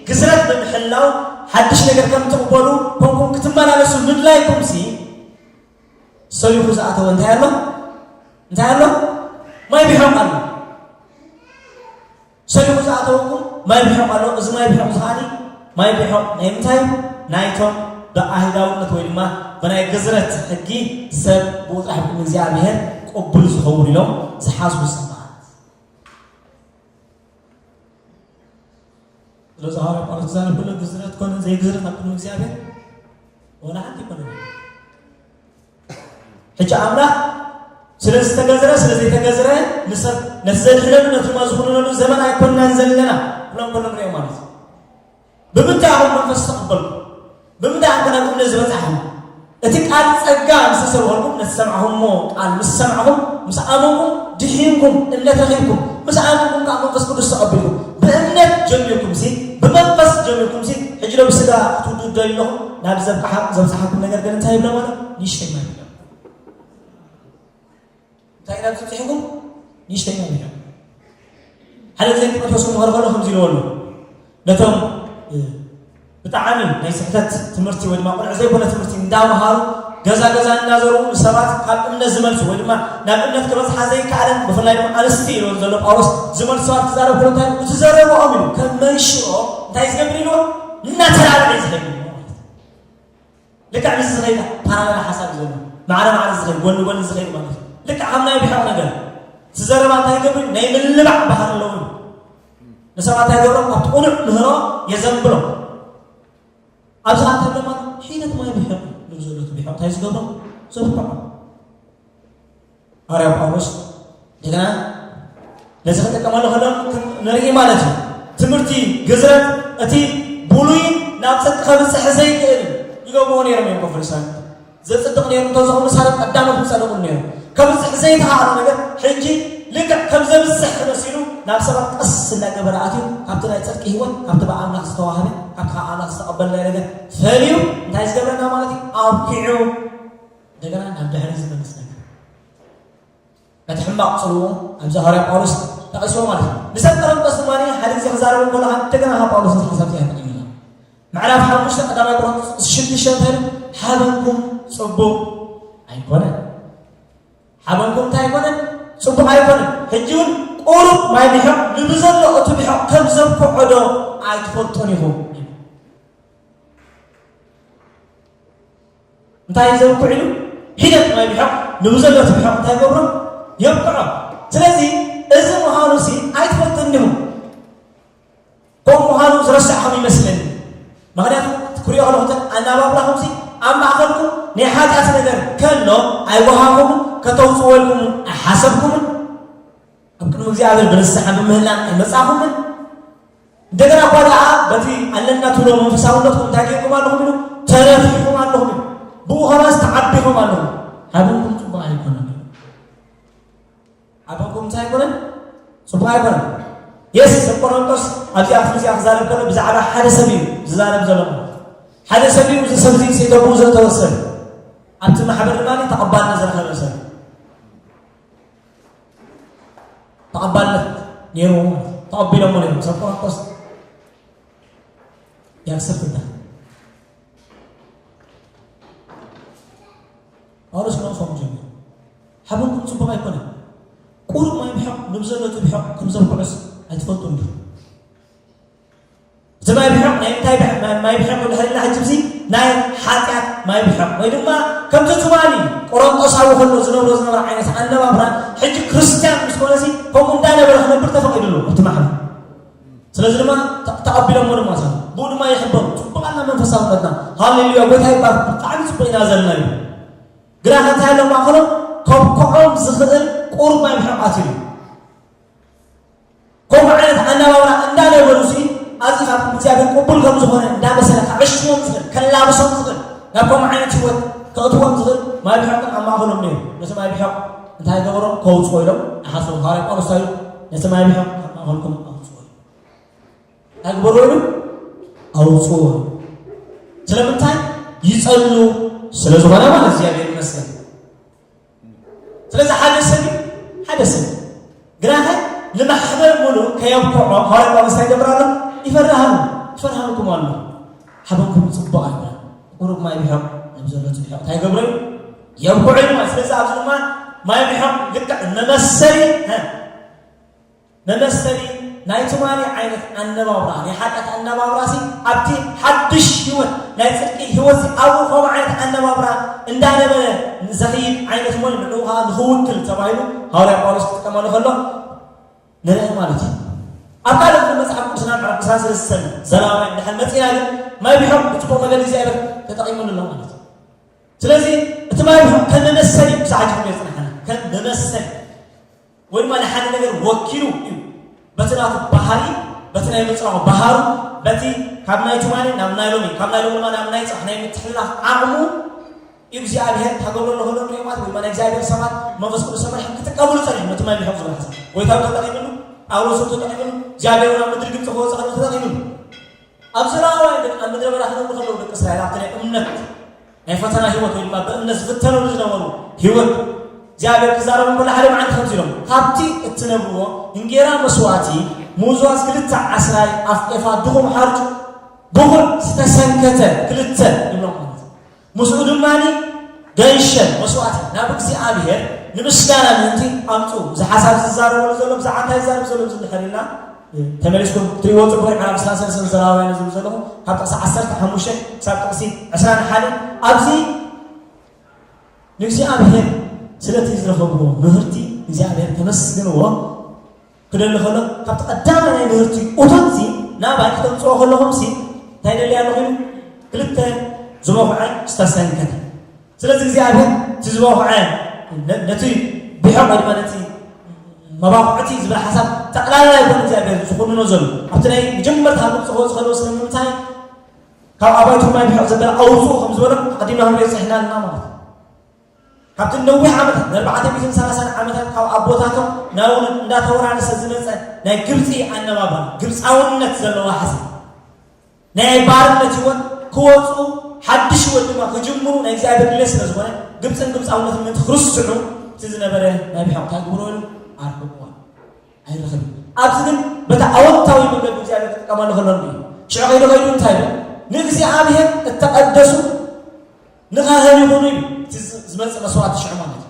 ግዝረት ብምሕላው ሓድሽ ነገር ከም ትቕበሉ ኮንኩም ክትመላለሱ ምድላይኩምሲ፣ ሰሊኹ ዝኣተወ እንታይ ኣሎ? እንታይ ኣሎ? ማይ ብሕቕ ኣሎ። ሰሊኹ ዝኣተወኩም ማይ ብሕቕ ኣሎ። እዚ ማይ ብሕቕ እዚ ከዓኒ ማይ ብሕቕ ናይ ምንታይ? ናይቶም ብኣይሁዳውነት ወይ ድማ ብናይ ግዝረት ሕጊ ሰብ ብኡ ጥራሕ ቅድሚ እግዚኣብሔር ቅቡል ዝኸውን ኢሎም ዝሓስቡ ሰባት። ስለዚ ሃዋርያ ጳውሎስ ክዛረብ ከሎ ግዝረት ኮነ ዘይግዝረት ኣብ ቅድሚ እግዚኣብሔር ወላ ሓንቲ ኣይኮነን። ሕጂ ኣምላኽ ስለ ዝተገዝረ ስለ ዘይተገዝረ ንሰብ ነቲ ዘድሕነሉ ነቲ ድማ ዝኹንነሉ ዘመን ኣይኮንናን ዘለና። ኩሎም ኩሎም ንሪኦ ማለት እዩ። ብምንታይ ኣኹም መንፈስ ተቐበልኩም? ብምንታይ ኣንተ ናብ እምነት ዝበጻሕኹም? እቲ ቃል ጸጋ ምስ ተሰብኸልኩም ነቲ ዝሰማዕኹምዎ ቃል ምስ ሰማዕኹም ምስ ኣመንኩም ድሒንኩም እምነት ረኺብኩም። ምስ ኣመንኩም ከዓ መንፈስ ቅዱስ ተቐቢልኩም። ብእምነት ጀሚርኩም ሲ ብመንፈስ ጀሚርኩም ሲ ሕጂ ዶ ብስጋ ክትውድኡ ትደልዩ ኣለኹም? ናብ ዘብቅሓ ዘብጽሓኩም ነገር ግን እንታይ ይብሎ ማለት ንእሽተይ ማለት እዩ። እንታይ ናብ ዝበጽሕኩም ንእሽተይ ማለት እዩ። ሓደ ግዜ ጢሞቴዎስ ክምሃር ከሎ ከምዚ ኢልዎ ኣሎ። ነቶም ብጣዕሚ ናይ ስሕተት ትምህርቲ ወይ ድማ ቅኑዕ ዘይኮነ ትምህርቲ እንዳምሃሩ ገዛ ገዛ እናዘሩ ንሰባት ካብ እምነት ዝመልሱ ወይ ድማ ናብ እምነት ክበፅሓ ዘይከኣለን ብፍላይ ድማ ኣንስቲ ኢልዎ ዘሎ ጳውሎስ ዝመልሱ ሰባት ክዛረብ ከሎ እንታይ እቲ ዘረብኦም ኢሉ ከም መንሽሮ እንታይ ዝገብር ኢልዎ እናተላለዐ ዝኸይድ ኢልዎ ማለት እዩ። ልክዕ ምስ ዝኸይድ ፓራለል ሓሳብ እዩ ዘሎ። ማዕረ ማዕረ ዝኸይድ ጎኒ ጎኒ ዝኸይድ ማለት እዩ። ልክዕ ከም ናይ ብሕቕ ነገር እቲ ዘረባ እንታይ ይገብር ናይ ምልባዕ ባህሪ ኣለዎ። ንሰባት እንታይ ገብሮም ኣብቲ ቅኑዕ ምህሮ የዘንብሎም። ኣብዚ ኣንተ ድማ ሒደት ማይ ብሕቕ ንብዘሎ እቲ ብሕቕ እንታይ ዝገብሮ ዘብቅዖ ሃዋርያ ጳውሎስ እንደገና ነዚ ክጥቀመሉ ከሎ ንርኢ ማለት እዩ። ትምህርቲ ግዝረት እቲ ብሉይ ናብ ጽድቂ ከብጽሕ ዘይክእል ይገብርዎ ነይሮም እዮም ኮንፈረንሳት ዘጽድቕ ነይሩ እንተዝኾኑ ሳለት ቀዳሞት ምጸደቑ ነይሩ። ከብጽሕ ዘይተኻእሎ ነገር ሕጂ ልክዕ ከም ዘብጽሕ ክመሲሉ ናብ ሰባት ቀስ እናገበረ ኣትዩ ካብቲ ናይ ጽድቂ ህይወት ካብቲ ብኣምላኽ ዝተዋህበ ካብቲ ካብ ኣምላኽ ዝተቐበልናዮ ነገር ፈልዩ እንታይ ዝገብረና ማለት እዩ ኣብኪዑ እንደገና ናብ ድሕሪ ዝመልስ ነገር ነቲ ሕማቕ ጽልዎ ኣብዚ ሃዋርያ ጳውሎስ ጠቒስዎ ማለት እዩ። ንሰብ ቆረንቶስ ድማ ሓደ ግዜ ክዛረቡ ከሎ እንደገና ካብ ጳውሎስ ነዚ ሓሳብ እዚኣ ተጠቒሙላ። ምዕራፍ ሓሙሽተ ቀዳማይ ቆሮንቶስ ሽዱሽተ እንታይ ኢሉ? ሓበንኩም ጽቡቕ ኣይኮነን። ሓበንኩም እንታይ ኣይኮነን? ጽቡቕ ኣይኮነን። ሕጂ እውን ቁሩብ ማይ ብሕቕ ንብዘሎ እቲ ብሕቕ ከም ዘብክዖ ዶ ኣይትፈልጡን ኢኹም? እንታይ ዘብክዕ ኢሉ? ሒደት ማይ ብሕቕ ንብዘሎ እቲ ብሕቕ እንታይ ገብሮ? የብክዖ። ስለዚ እዚ ምዃኑ ሲ ኣይትፈልጡን ዲኹም? ከምኡ ምዃኑ ዝረሳዕኹም ይመስለኒ። ምኽንያቱ ክሪኦ ከለኹ እተን ኣናባብራኹምሲ ኣብ ማእኸልኩም ናይ ሓጢኣት ነገር ከሎ ኣይወሃኹምን፣ ከተውፅወልኩምን ኣይሓሰብኩምን። ኣብ ቅድሚ እግዚኣብሔር ብንስሓ ብምህላን ኣይመጻኹምን። እንደገና እኳ ደኣ በቲ ኣለና ትብሎ መንፈሳውነትኩም እንታይ ገይርኩም ኣለኹም ኢሉ? ተረፊኹም ኣለኹም ኢሉ። ብኡ ኸማስ ተዓቢኹም ኣለኹም። ሓበንኩም ጽቡቕ ኣይኮነን። ሓበንኩም እንታይ ኣይኮነን? ጽቡቕ ኣይኮነን። የሱስ ኣብ ቆሮንቶስ ኣብዚኣ ክፍሊ እዚኣ ክዛረብ ከሎ ብዛዕባ ሓደ ሰብ እዩ ዝዛረብ ዘሎ። ሓደ ሰብ እዩ፣ እዚ ሰብ እዚ ሰይጠቡ ዘእተወ ሰብ፣ ኣብቲ ማሕበር ድማ ተቐባልነት ዝረኸበ ሰብ፣ ተቐባልነት ነይርዎ ማለት እዩ። ተቐቢሎሞ ነይሮም ሰብ ቆሮንቶስ። ያክሰብትታ ጳውሎስ ክነቕፎም ጀሚሩ። ሓበንኩም ጽቡቕ ኣይኮነን። ቁሩብ ማይ ብሕቕ ንብዘሎ እቲ ብሕቕ ከም ዘብክዖስ ኣይትፈልጡን ዲኹም? እቲ ማይ ብሕቕ ናይ እንታይ ብሕቕ? ማይ፣ ማይ ብሕቕ ድሕርና ሕጂ እዚ ናይ ሓጢኣት ማይ ብሕቕ ወይ ድማ ከምቲ ትማሊ ቆሮንጦሳዊ ከሎ ዝነብሮ ዝነበረ ዓይነት ኣነባብራ ሕጂ ክርስትያን ምስ ኮነሲ ከምኡ እንዳነበረ ክነብር ተፈቒዱሉ እቲ ማሕበር። ስለዚ ድማ ተ-፣ ተቐቢሎሞ ድማ ሰ-፣ ብኡ ድማ ይሕበሩ። ጽቡቕ ኣላ መንፈሳውነትና። ሃሌሉያ፣ ጎይታ ይባርክ። ብጣዕሚ ጽቡቕ ኢና ዘለና እዩ። ግና ከ እንታይ ኣሎ ማእኸሎም? ከብክዖም ዝኽእል ቁሩብ ማይ ብሕቕ ኣትዩ እዩ። ከምኡ ዓይነት ኣነባብራ እንዳነበሩ ሲ፣ ኣዚ ካብ እግዚኣብሔር ቅቡል ከም ዝኾነ እንዳመሰለ ከዕሽዎም ዝኽእል፣ ከላብሶም ዝኽእል፣ ናብ ከምኡ ዓይነት ህይወት ከእትዎም ዝኽእል ማይ ብሕቕ ግን ኣብ ማእኸሎም ነይሩ። ነቲ ማይ ብሕቕ እንታይ ገበሮም? ከውፅኦ ኢሎም ይሓስቡ። ሃዋርያ ጳውሎስ እንታይ ኢሉ? ነቲ ማይ ብሕቕ ካብ ማእኸልኩም ኣውፅኦ ኢሉ። እንታይ ግበሩ ኢሉ? ኣውፅዎ። ስለምንታይ? ይፀሉ ስለ ዝኾነ ማለት እግዚኣብሔር ይመስገን። ስለዚ ሓደ ሰብ እዩ፣ ሓደ ሰብ እዩ። ግናኸ ንማሕበር ሙሉ ከየብክዖ ሃዋርያ ጳውሎስ እንታይ ይገብር ኣሎ? ይፈርሃሉ፣ ይፈርሃልኩም ኣሎ። ሓበንኩም ጽቡቕ ኣይኮነን። ቁሩብ ማይ ብሕቕ ናብ ዘሎ እቲ ብሕቕ እንታይ ይገብሮ እዩ? የብክዖ እዩ ማለት። ስለዚ ኣብዚ ድማ ማይ ብሕቕ ልክዕ መመሰሊ፣ እ፣ መመሰሊ ናይ ትማሊ ዓይነት ኣነባብራ፣ ናይ ሓጢኣት ኣነባብራ ሲ ኣብቲ ሓድሽ ህይወት፣ ናይ ጽድቂ ህይወት ሲ ኣብኡ ከምኡ ዓይነት ኣነባብራ እንዳነበረ ንዘኽይድ ዓይነት እሞ ንዕኡ ኸዓ ንኽውክል ተባሂሉ ሃዋርያ ጳውሎስ ክጥቀመሉ ከሎ ንርኢ ማለት እዩ። ኣብ ካልእ ክፍሊ መጽሓፍ ቅዱስና ምዕራፍ ዕስራን ሰለስተን ዘሌዋውያን እንድሕር መጺና ግን ማይ ብሕቕ ብጽቡቕ መገዲ እግዚኣብሔር ተጠቒሙሉ ኣሎ ማለት እዩ። ስለዚ እቲ ማይ ብሕቕ ከም መመሰሊ እዩ ክሳዕ ሕጂ ክንሪኦ ዝጸናሕና፣ ከም መመሰሊ ወይ ድማ ንሓደ ነገር ወኪሉ እዩ። በቲ ናቱ ባህሪ፣ በቲ ናይ ምጽራው ባህሩ፣ በቲ ካብ ናይ ትማሊ ናብ ናይ ሎሚ፣ ካብ ናይ ሎሚ ድማ ናብ ናይ ጽባሕ ናይ ምትሕልላፍ ዓቕሙ እግዚኣብሔር ታገብረሉ ከሎ ንሪኦ ማለት ወይ ድማ ናይ እግዚኣብሔር ሰባት መንፈስ ቅዱስ ተመሪሖም ክጥቀምሉ ጸኒሖም። ነቲ ማይ ብሕቕ ዝበሃል ሰብ ጎይታ እውን ተጠቒምሉ፣ ጳውሎስ እውን ተጠቒምሉ፣ እግዚኣብሔር እውን ኣብ ምድሪ ግብጺ ክወጽእ ከሎ ተጠቒምሉ። ኣብ ዘሌዋውያን ግን ኣብ ምድረ በዳ ክነብሩ ከለዉ ደቂ እስራኤል ኣብቲ ናይ እምነት ናይ ፈተና ህይወት ወይ ድማ ብእምነት ዝፍተነሉ ዝነበሩ ህይወት እግዚኣብሔር ክዛረቡ ከሎ ሓደ መዓልቲ ከምዚ ኢሎም፣ ካብቲ እትነብርዎ እንጌራ መስዋእቲ ምውዝዋዝ ክልተ ዓስራይ ኣፍ ኤፋ ድኹም ሓርጭ ብኹል ዝተሰንከተ ክልተ ይብሎም ማለት እዩ። ምስኡ ድማ ገንሸል መስዋእቲ ናብ እግዚኣብሔር ንምስጋና ምእንቲ ኣምፁ። እዚ ሓሳብ ዝዛረበሉ ዘሎ ብዛዕባ እንታይ ይዛረብ ዘሎ ዝንድሕር ኢልና ተመሊስኩም ትሪእዎ ጽቡቕ። ምዕራፍ ዕስራን ሰለስተን ዘሌዋውያን ዝብል ዘለኹ ካብ ጥቕሲ ዓሰርተ ሓሙሽተ ክሳብ ጥቕሲ ዕስራን ሓደን ኣብዚ ንእግዚኣብሔር ስለቲ ዝረኸብዎ ምህርቲ እግዚኣብሔር ከመስግንዎ ክደሊ ከሎ ካብቲ ቀዳማይ ናይ ምህርቲ እቶትዚ ናባይ ክተምፅኦ ከለኹምሲ እንታይ ደሊ ኣለኹ ኢሉ ክልተ ዝመኹዐ ዝተሰንከተ። ስለዚ እግዚኣብሔር እቲ ዝበኹዐ ነ-፣ ነቲ ብሕቕ ወይ ድማ ነቲ መባኹዕቲ ዝብል ሓሳብ ጠቕላላ ኣይኮነ እግዚኣብሔር ዝኹንኖ ዘሎ ኣብቲ ናይ መጀመርታ ግብፂ ክወፅ ከለዉ ስለምንታይ ካብ ኣባይቱ ማይ ብሕቕ ዘበለ ኣውፅኡ ከም ዝበሎም ኣቐዲምና ክንሪኦ ፀኒሕና ኣለና ማለት እዩ። ካብቲ ነዊሕ ዓመታት ንኣርባዕተ ሚእትን ሰላሳን ዓመታት ካብ ኣቦታቶም ናብ ውሉድ እንዳተወራረሰ ዝመፀ ናይ ግብፂ ኣነባብራ ግብፃውነት ዘለዋ ሓሳብ ናይ ባርነት ህይወት ክወፁ ሓድሽ ህይወት ድማ ክጅምሩ ናይ እግዚኣብሔር ድሌት ስለ ዝኾነ ግብፅን ግብፃውነትን ምእንቲ ክርስዑ እቲ ዝነበረ ናይ ብሕቕ እንታይ ግብርዎ ኢሉ ኣርሕቅዎ። ኣይረኸብን። ኣብዚ ግን በታ ኣወንታዊ መንገዲ እግዚኣብሔር ክጥቀመሉ ከሎ ንርኢ። ሽዑ ከይዱ ከይዱ እንታይ ኢሉ? ንእግዚኣብሔር እተቐደሱ ንኻህን ይኹኑ እዩ። እቲ ዝ- ዝመጽእ መስዋዕቲ ሽዑ ማለት እዩ።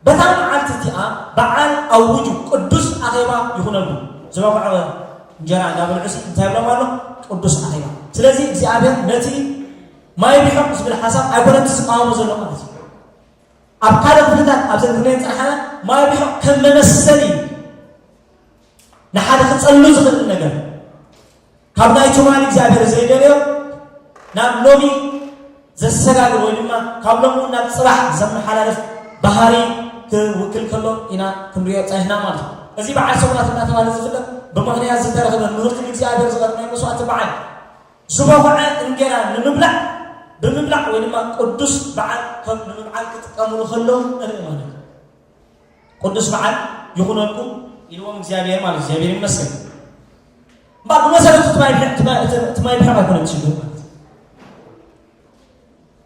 በታ መዓልቲ እቲኣ በዓል ኣውጁ፣ ቅዱስ ኣኼባ ይኹነልኩም። ዝበቑዐ እንጀራ እንዳበልዑ ሲ እንታይ ይብሎም ኣሎ? ቅዱስ ኣኼባ። ስለዚ እግዚኣብሔር ነቲ ማይ ቢሖም ዝብል ሓሳብ ኣይኮነን ዝቃወሞ ዘሎ ማለት እዩ። ኣብ ካልእ ክፍልታት ኣብ ዘንክርናዮ ዝጸናሕና ማይ ቢሖም ከም መመሰሊ ንሓደ ክጸሉ ዝኽእል ነገር ካብ ናይ ትማሊ እግዚኣብሔር ዘይደልዮ ናብ ሎሚ ዘሰጋግር ወይ ድማ ካብ ሎሚ ናብ ጽባሕ ዘመሓላልፍ ባህሪ ክውክል ከሎ ኢና ክንሪኦ ጸኒሕና ማለት እዩ። እዚ በዓል ሰሙናት እናተባህለ ዝፍለጥ ብምኽንያት ዝተረኽበ ምህርቲ ንእግዚኣብሔር ዝቐርብ ናይ መስዋዕቲ በዓል ዝበኹዐ እንጌራ ንምብላዕ ብምብላዕ ወይ ድማ ቅዱስ በዓል ከም ንምብዓል ክጥቀምሉ ከለዉ ንርኢ ማለት እዩ። ቅዱስ በዓል ይኹነልኩም ኢልዎም እግዚኣብሔር ማለት እዩ። እግዚኣብሔር ይመስገን። እምበኣር ብመሰረቱ እቲ ማይ ብሕቕ- እቲ ማይ- እቲ- እቲ ማይ ብሕቕ ኣይኮነን ሽግር ማለት እዩ።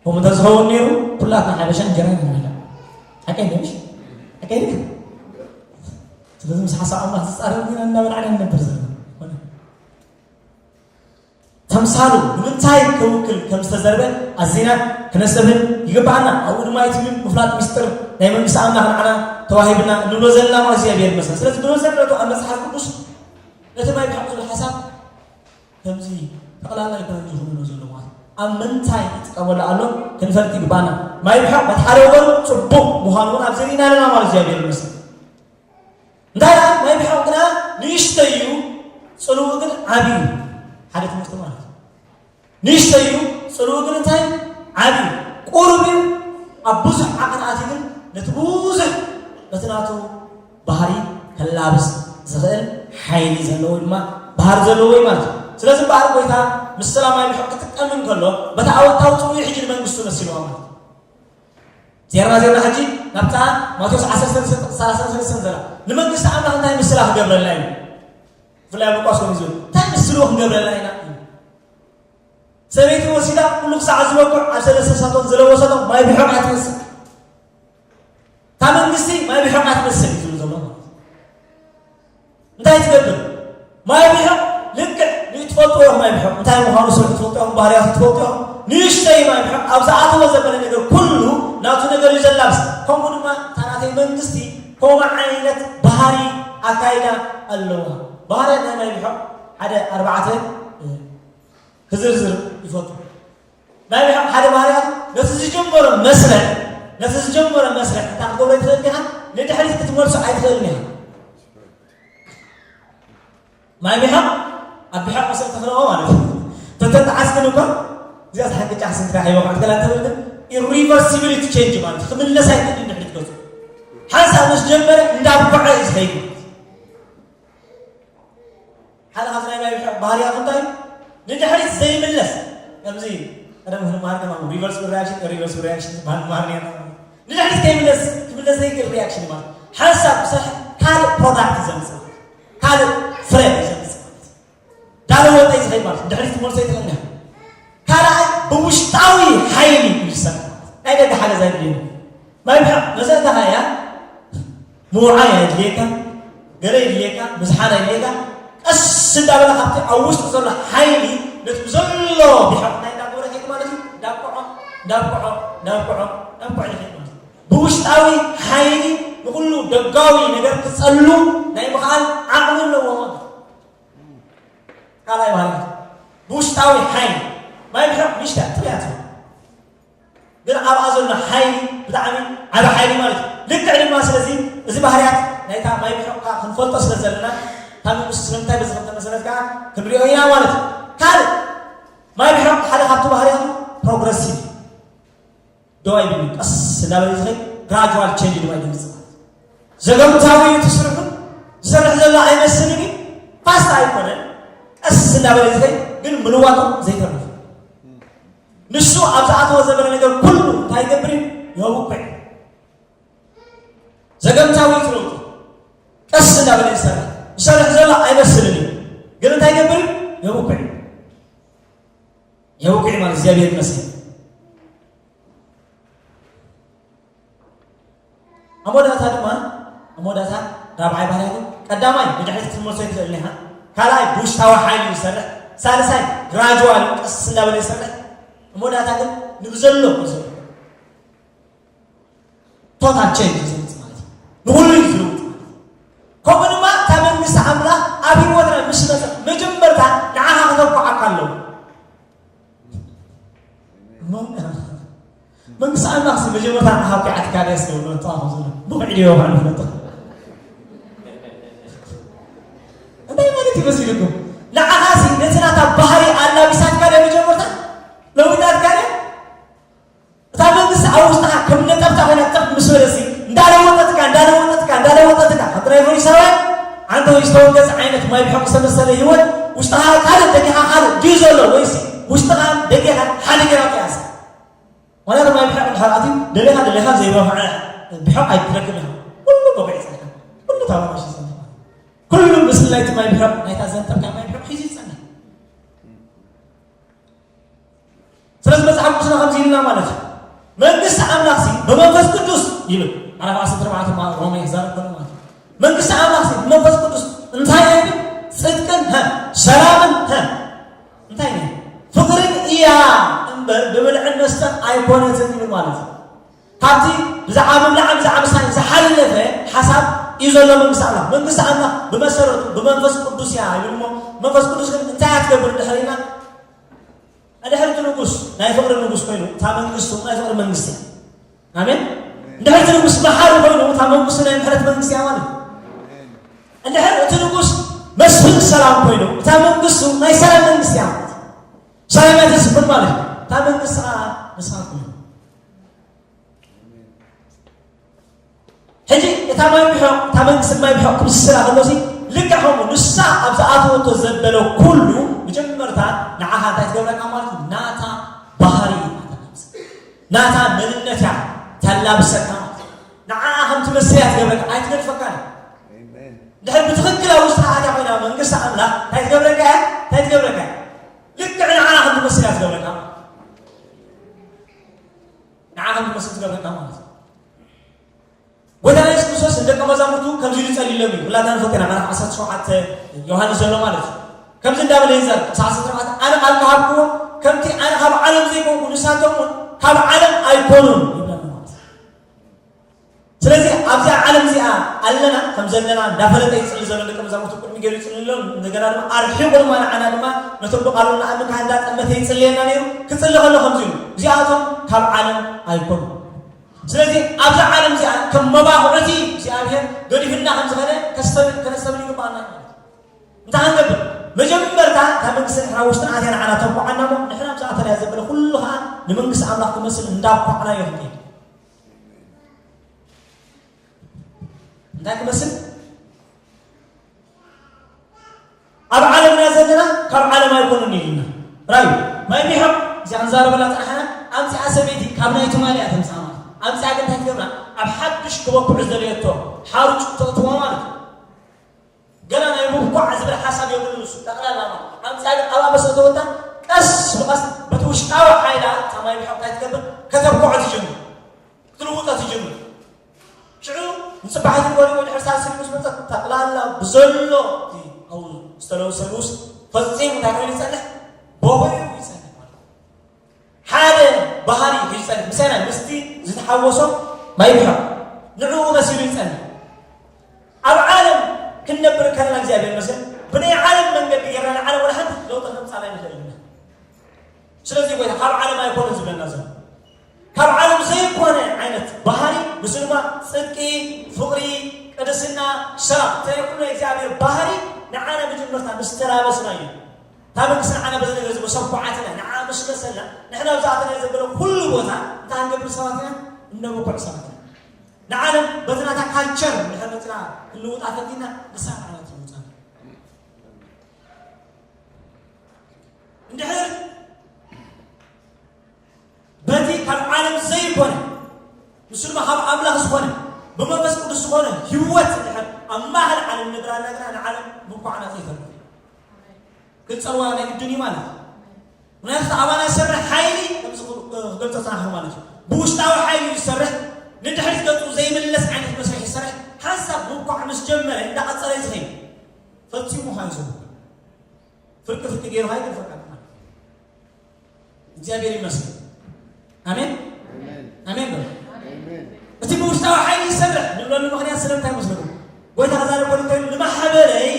ከምኡ እንተዝኸውን ነይሩ ኩላትና ሓበሻ እንጀራ ኢና ንበልዕ። ሓቀይ ዶ ምሽ? ሓቀይ ድዩ? ስለዚ ምስ ሓሳብ ኣምላኽ ዝጻረር ጌና እናበላዕና ንነብር ዘለና። ተምሳሉ ንምንታይ ክውክል ከም ዝተዘርበ ኣዚና ክነስተብህል ይግብኣና። ኣብኡ ድማ እቲ ምፍላጥ ምስጢር ናይ መንግስቲ ኣምላኽ ንዓና ተዋሂብና እንብሎ ዘለና ማለት እግዚኣብሔር ይመስገን። ስለዚ ብመሰረቱ ኣብ መጽሓፍ ቅዱስ ነቲ ማይ ብሓቂ ዝብል ሓሳብ ከምዚ ጠቕላላ ኣይኮነን ዝኹንኖ ዘሎ ማለት ኣብ ምንታይ ይጥቀመሉ ኣሎ ክንፈልጥ ይግባና። ማይ ብሓቂ በቲ ሓደ ወገን ጽቡቕ ምዃኑ እውን ኣብዚ ርኢና ኣለና ማለት እግዚኣብሔር ይመስገን። እንታይ ደኣ ማይ ብሓቂ ግና ንእሽተይ እዩ፣ ጽልኡ ግን ዓቢ እዩ። ሓደ ትምህርቲ ማለት እዩ። ንእሽተይ እዩ፣ ጽልኡ ግን እንታይ ዓቢ እዩ። ቁሩብ እዩ፣ ኣብ ብዙሕ ዓቕን ኣትዩ ግን ነቲ ብዙሕ በቲ ናቱ ባህሪ ከላብስ ዝኽእል ሓይሊ ዘለዎ ድማ ባህሪ ዘለዎ እዩ ማለት እዩ። ስለዚ እምበኣር ጎይታ ምስ ሰላማዊ ምሕቕ ክጥቀም እንከሎ በቲ ኣወንታዊ ጽምኢ ሕጂ ንመንግስቱ መሲልዋ ማለት እዩ። ዜርና ዜርና ሕጂ ናብታ ማቴዎስ ዓሰርተ ሰለስተ ሰላሳ ሰለስተ ዘላ ንመንግስቲ ኣምላኽ እንታይ ምስላ ክገብረልና እዩ? ብፍላይ ኣብ ሉቃስ ከምኡ ዝብል እንታይ ምስልዎ ክንገብረልና ኢና? ሰበይቲ ወሲዳ ኩሉ ክሳዕ ዝበቁዕ ኣብ ሰለስተ ሳቶን ዝለወሰቶም ማይ ብሕቕ እያ ትመስል። እታ መንግስቲ ማይ ብሕቕ እያ ትመስል እዩ ዝብል ዘሎ ማለት እዩ። እንታይ ትገብር? ማይ ብሕቕ ልክዕ ንትፈልጥዎ ኢኹም። ማይ ብሕቕ እንታይ ምዃኑ ሰብ ትፈልጡ ኢኹም፣ ባህርያቱ ትፈልጡ ኢኹም። ንእሽተይ ማይ ብሕቕ ኣብ ዝኣተወ ዘበለ ነገር ኩሉ ናቱ ነገር እዩ ዘላብስ። ከምኡ ድማ እታ ናተይ መንግስቲ ከምኡ ዓይነት ባህሪ ኣካይዳ ኣለዋ። ባህርያት ናይ ማይ ብሕቕ ሓደ ኣርባዕተ ክዝርዝር ይፈቱ። ናይ ብሓ- ሓደ ባህርያቱ ነቲ ዝጀመሮ መስርሕ ነቲ ዝጀመሮ መስርሕ እንታ ክትገብሮ ይትኽእል ኢኻ፣ ንድሕሪት ክትመልሶ ኣይትኽእልን ኢኻ። ማይ ብሓቕ ኣብ ብሓቕ መሰል ተኽለዎ ማለት እዩ። ተተጣዓስክን እኳ እዚኣ ዝሓቂ ጫሕ ስንትራ ሂቦ ክትከላ እንተብል ግን ኢሪቨርሲቢሊቲ ቼንጅ ማለት እዩ። ክምለስ ኣይትኽእልን ድሕሪት ገጹ። ሓንሳብ ምስ ጀመረ እንዳብቆዐ እዩ ዝኸይድ ማለት እዩ። ሓደ ካብዚ ናይ ማይ ብሕቕ ባህርያቱ እንታይ እዩ? ንድሕሪት ዘይምለስ። ከምዚ ቀደም ክንመሃር ከማን ሪቨርስ ሪያክሽን ሪቨርስ ሪያክሽን ዝበሃል ንመሃር ነርና። ንድሕሪት ከይምለስ ክምለስ ዘይክእል ሪያክሽን ማለት ሓንሳብ ብሰርሕ ካልእ ፕሮዳክት ዘምፅእ ካልእ ፍረ ዘምፅእ ማለት ዳለወጠ እዩ ዝኸይድ ማለት ንድሕሪት ትመልሶ ይትኽእል ካልኣይ ብውሽጣዊ ሓይሊ እዩ ዝሰርሕ ማለት ናይ ደገ ሓገዝ ኣይድልየኒ ማይ ብሕቕ መዘእተኻ እያ ምውዓይ ኣየድልየካ ገለ የድልየካ ምዝሓል ኣየድልየካ ቀስ እንዳበለ ካብቲ ኣብ ውሽጢ ዘሎ ሓይሊ ነቲ ብዘሎ ብሕቕ ናይ እንዳገበረ ከይድ ማለት እዩ እንዳብቅዖ እንዳብቅዖ እንዳብቅዖ እንዳብቅዖ ይኸይድ ማለት እዩ ብውሽጣዊ ሓይሊ ንኩሉ ደጋዊ ነገር ክፀሉ ናይ ምኽኣል ዓቕሚ ኣለዎ ማለት እዩ ካልኣይ ማለት እዩ ብውሽጣዊ ሓይሊ ማይ ብሕቕ ንሽታ ትብያት ግን ኣብኣ ዘሎ ሓይሊ ብጣዕሚ ዓቢ ሓይሊ ማለት እዩ ልክዕ ድማ ስለዚ እዚ ባህርያት ናይታ ማይ ብሕቕካ ክንፈልጦ ስለ ዘለና እታ መንግስቲ ስለምንታይ በዚ ከምተ መሰረት ከዓ ክንሪኦ ኢና ማለት እዩ ካልእ ማይ ብሕቕ ሓደ ካብቲ ባህርያቱ ፕሮግረሲቭ ደው ኣይብል ቀስ እንዳበለ ዝኸይ ግራጁዋል ቼንጅ ድማ ይድምፅ ማለት እዩ ዘገምታዊ እዩ ትስርሑ ዝሰርሕ ዘሎ ኣይመስልን እዩ ፋስት ኣይኮነን ቀስ እንዳበለ ዝኸይ ግን ምልዋጡ ዘይተርፍ ንሱ ኣብ ዝኣተወ ዘበለ ነገር ኩሉ እንታይ ይገብር እዩ የውቅዕ ዘገምታዊ እዩ ትለውጡ ቀስ እንዳበለ ይሰርሕ ዝሰርሕ ዘሎ ኣይመስልን እዩ ግን እንታይ ይገብር እዩ የውቅዕ የውቅዕ ማለት እግዚኣብሔር ይመስገን ኣብ መወዳእታ ድማ ኣብ መወዳእታ ራብዓይ ባህርያቱ ቀዳማይ ንድሕሪት ክትመልሶ ይትኽእል ኢኻ ካልኣይ ብውሽጣዊ ሓይሊ ይሰርሕ ሳልሳይ ግራጁዋል ቀስ እንዳበለ ይሰርሕ። መወዳእታ ግን ንብዘሎ ዘሎ ቶታል ቼንጅ እዩ ዝመጽእ ማለት እዩ። ንኹሉ እዩ ዝልውጥ ማለት እዩ። ከምኡ ድማ እታ መንግስቲ ኣምላኽ ኣብ ህይወትና ምስ መጸት መጀመርታ ንዓኻ ከተብኩዓካ ኣለዎ። መንግስቲ ኣምላኽ ሲ መጀመርታ ንዓኻ ኣብኪዓትካ ድያስ? ብቑዕ ድዮ ይኾን? ፍለጥ እንታይ ማለት እዩ መሲልኩም? ንዓኻ ሲ ነቲ ናታ ባህሪ ኣላቢሳትካ ድያ መጀመርታ? ለዊጣትካ ድያ? እታ መንግስቲ ኣብ ውሽጥኻ ከም ነጠብታ ኮይና ጠብ ምስ በለሲ እንዳለወጠትካ እንዳለወጠትካ እንዳለወጠትካ፣ ከምቲ ናይ ፈሪሳውያን ዓንተ ወይ ዝተወገዘ ዓይነት ማይ ብሕቕ ዝተመሰለ ህይወት ውሽጥኻ ካልእ ደቂኻ ካልእ ድዩ ዘሎ? ወይሲ ውሽጥኻ ደቂኻ ሓደ ገይራ ጥያስ? ዋላ ማይ ብሕቕ እንድሕር ኣትዩ ደሊኻ ደሊኻ ዘይበፍዐ ብሕቕ ኣይትረክብ ኢኻ። ኩሉ በቑዕ ይጸንሕ። ኩሉ ታባባሽ ይጸንሕ። ኩሉ ምስል ናይቲ ማይ ብሕቕ ናይታ ዘንጠብካ ማይ ብሕቕ ሒዙ ይጸንሕ። ስለዚ መጽሓፍ ቅዱስና ከምዚ ኢልና ማለት እዩ። መንግስቲ ኣምላኽሲ ብመንፈስ ቅዱስ ይብል። ምዕራፍ ዓሰርተ ኣርባዕተ ማ-፣ ሮሜ ክዛረብ ከሎ ማለት እዩ። መንግስቲ ኣምላኽሲ ብመንፈስ ቅዱስ እንታይ እዩ? ጽድቅን፣ ሀ፣ ሰላምን፣ ሀ፣ እንታይ እዩ? ፍቕርን እያ እምበር ብብልዕን መስተን ኣይኮነትን ይብል ማለት እዩ። ካብቲ ብዛዕባ ምብላዕን ብዛዕባ ምስታይን ዝሓለፈ ሓሳብ እዩ ዘሎ መንግስቲ ኣምላኽ። መንግስቲ ኣምላኽ ብመሰረቱ ብመንፈስ ቅዱስ እያ ይብል እሞ፣ መንፈስ ቅዱስ ግን እንታይ እያ ትገብር እንድሕር ኢልና፣ እንድሕር እቲ ንጉስ ናይ ፍቕሪ ንጉስ ኮይኑ፣ እታ መንግስቱ ናይ ፍቕሪ መንግስቲ እያ። ኣሜን። እንድሕር እቲ ንጉስ መሓሪ ኮይኑ፣ እታ መንግስቱ ናይ ምሕረት መንግስቲ እያ ማለት እዩ። እንድሕር እቲ ንጉስ መስፍን ሰላም ኮይኑ፣ እታ መንግስቱ ናይ ሰላም መንግስቲ እያ ማለት እዩ። ሰላም እያ ተስፍን ማለት እዩ። እታ መንግስቲ ኸዓ ንስኻ ትኩን። ሕጂ እታ ማይ ብሕቕ፣ እታ መንግስቲ ማይ ብሕቕ ክምስላ ከሎሲ፣ ልክዕ ከምኡ ንሳ ኣብ ዝኣተወቶ ዘበለ ኩሉ መጀመርታ ንዓኻ እንታይ ትገብረካ ማለት እዩ? ናታ ባህሪ እያ ተላብስ። ናታ መንነት እያ ተላብሰካ ማለት እዩ። ንዓኣ ከም ትመስል እያ ትገብረካ፣ ኣይትገድፈካን እያ። ኣሜን። ድሕር ብትኽክል ኣብ ውሽጥኻ ኣትያ ኮይና መንግስቲ ኣምላኽ እንታይ ትገብረካ እያ? እንታይ ትገብረካ እያ? ልክዕ ንዓኣ ከም ትመስል እያ ትገብረካ። ንዓኻ ንመስል ዝገብረካ ማለት እዩ። ጎይታና የሱስ ክርስቶስ ንደቀ መዛሙርቱ ከምዚ ኢሉ ጸልዩሎም እዩ። ኩላትና ንፈልጦ ኢና፣ ምዕራፍ ዓሰርተ ሸውዓተ ዮሃንስ ዘሎ ማለት እዩ። ከምዚ እንዳበለ ይዛረብ፣ ክሳብ ዓሰርተ ኣርባዕተ፣ "ኣነ ቃል ከሃብክዎም፣ ከምቲ ኣነ ካብ ዓለም ዘይኮንኩ፣ ንሳቶም እውን ካብ ዓለም ኣይኮኑን" ይብለና ማለት እዩ። ስለዚ ኣብዚኣ ዓለም እዚኣ ኣለና፣ ከም ዘለና እንዳፈለጠ ይጽሊ ዘሎ ደቀ መዛሙርቱ ቅድሚ ገይሩ ይጽልሎም፣ እንደገና ድማ ኣርሒቑ ድማ ንዓና ድማ ነቶም ብቃሉ ንኣምን ካህን እንዳጠመተ ይጽልየና ነይሩ። ክጽሊ ከሎ ከምዚ ኢሉ፣ "እዚኣቶም ካብ ዓለም ኣይኮኑን።" ስለዚ ኣብዛ ዓለም እዚኣ ከም መባኹዕቲ እግዚኣብሔር ገዲፍና ከም ዝኸደ ከስተብ-፣ ከነስተብህል ይግባኣና እዩ ማለት እዩ። እንታይ ክንገብር? መጀመርታ እታ መንግስቲ ንሕና ውሽጥና ኣትያ ንዓና ተንኳዓና እሞ፣ ንሕና ኣብዛ ኣተናያ ዘበለ ኩሉ ኸዓ ንመንግስቲ ኣምላኽ ክመስል እንዳኳዕናዮ ክንከይድ። እንታይ ክመስል? ኣብ ዓለምና ዘለና ካብ ዓለም ኣይኮኑን ኢሉና። ራዩ ማይ ሚሖም እዚኣ ክንዛረበላ ጸናሕና። ኣምጺኣ ሰበይቲ ካብ ናይ ትማሊ እያ ተምጽኣ ማለት። ኣምጺኣ ግን እንታይ ትገብራ? ኣብ ሓድሽ ክበኩዕ ዝደለየቶ ሓሩጭ ተእትዎ ማለት እዩ። ገና ናይ ምብኳዕ ዝብል ሓሳብ የብሉን እሱ። ጠቕላላ ማለት ኣምጺኣ ግን ኣብኣ ምስ ኣተወታ ቀስ ብቐስ በቲ ውሽጣዊ ሓይላ እታ ማይ ሚሖም እንታይ ትገብር? ከተብኩዖ ትጅምር። ክትልውጦ ትጅምር። ሽዑ ንጽባሒቲ ጎኒ ወይ ድሕሪ ሳልስቲ ምስ መጸት ጠቕላላ ብዘሎ እቲ ኣብኡ ዝተለውሰ ንኡስ ፈጺሙ እንታይ ኮይኑ ይጸንሕ? በኺዑ ይጸንሕ ማለት እዩ። ሓደ ባህሪ እዩ ይጸንሕ። ምሳና ምስቲ ዝተሓወሶ ማይ ብሕቕ ንዕኡ መሲሉ ይጸንሕ። ኣብ ዓለም ክንነብር ከለና እግዚኣብሔር ይመስገን ብናይ ዓለም መንገዲ ጌርና ንዓለም ወላ ሓንቲ ለውጢ ከምጻና ይንኽእል ኢና። ስለዚ ጎይታ ካብ ዓለም ኣይኮነን ዝብለና ዘሎ። ካብ ዓለም ዘይኮነ ዓይነት ባህሪ፣ ንሱ ድማ ጽድቂ፣ ፍቕሪ፣ ቅድስና፣ ሰላም። እቲ ናይ ኩሉ ናይ እግዚኣብሔር ባህሪ ንዓና መጀመርታ ምስ ተላበስና እዩ። እታ መንግስቲ ንዓና በዚ ነገር እዚ መሰኳዓትና፣ ንዓ ምስ መሰልና፣ ንሕና ኣብዛ ኣተና ዘበለ ኩሉ ቦታ እንታይ ክንገብር ሰባት ኢና? እነብኩዕ ሰባት ኢና። ንዓለም በቲ ናታ ካልቸር እንድሕር መጺና ክንልውጣ ፈቲና፣ ንሳ ንዓና ትልውጣ። እንድሕር በቲ ካብ ዓለም ዘይኮነ፣ ንሱ ድማ ካብ ኣምላኽ ዝኾነ፣ ብመንፈስ ቅዱስ ዝኾነ ህይወት እንድሕር ኣብ ማእከል ዓለም ነብራ ኣለና፣ ንዓለም ምኳዕና ዘይተርፍ። ክንጸልዋ ናይ ግድን እዩ ማለት እዩ። ምክንያቱ እቲ ኣባና ዝሰርሕ ሓይሊ፣ ከምዚ ክገልጾ ዝጸናሕኩ ማለት እዩ። ብውሽጣዊ ሓይሊ እዩ ዝሰርሕ፣ ንድሕሪት ገጹ ዘይምለስ ዓይነት መስርሕ ይሰርሕ። ሓንሳብ ምኳዕ ምስ ጀመረ፣ እንዳቐጸለ እዩ ዝኸይድ። ፈጺሙ ኸኣ እዩ ዝውኩዕ። ፍርቂ ፍርቂ ገይሩ ኣይገድፈካን ማለት እዩ። እግዚኣብሔር ይመስገን። ኣሜን ኣሜን። በሉ። ኣሜን። እቲ ብውሽጣዊ ሓይሊ ይሰርሕ ንብለሉ ምኽንያት ስለምንታይ መስለኩም? ጎይታ ክዛረብ ከሎ እንታይ ኢሉ? ንማሕበረይ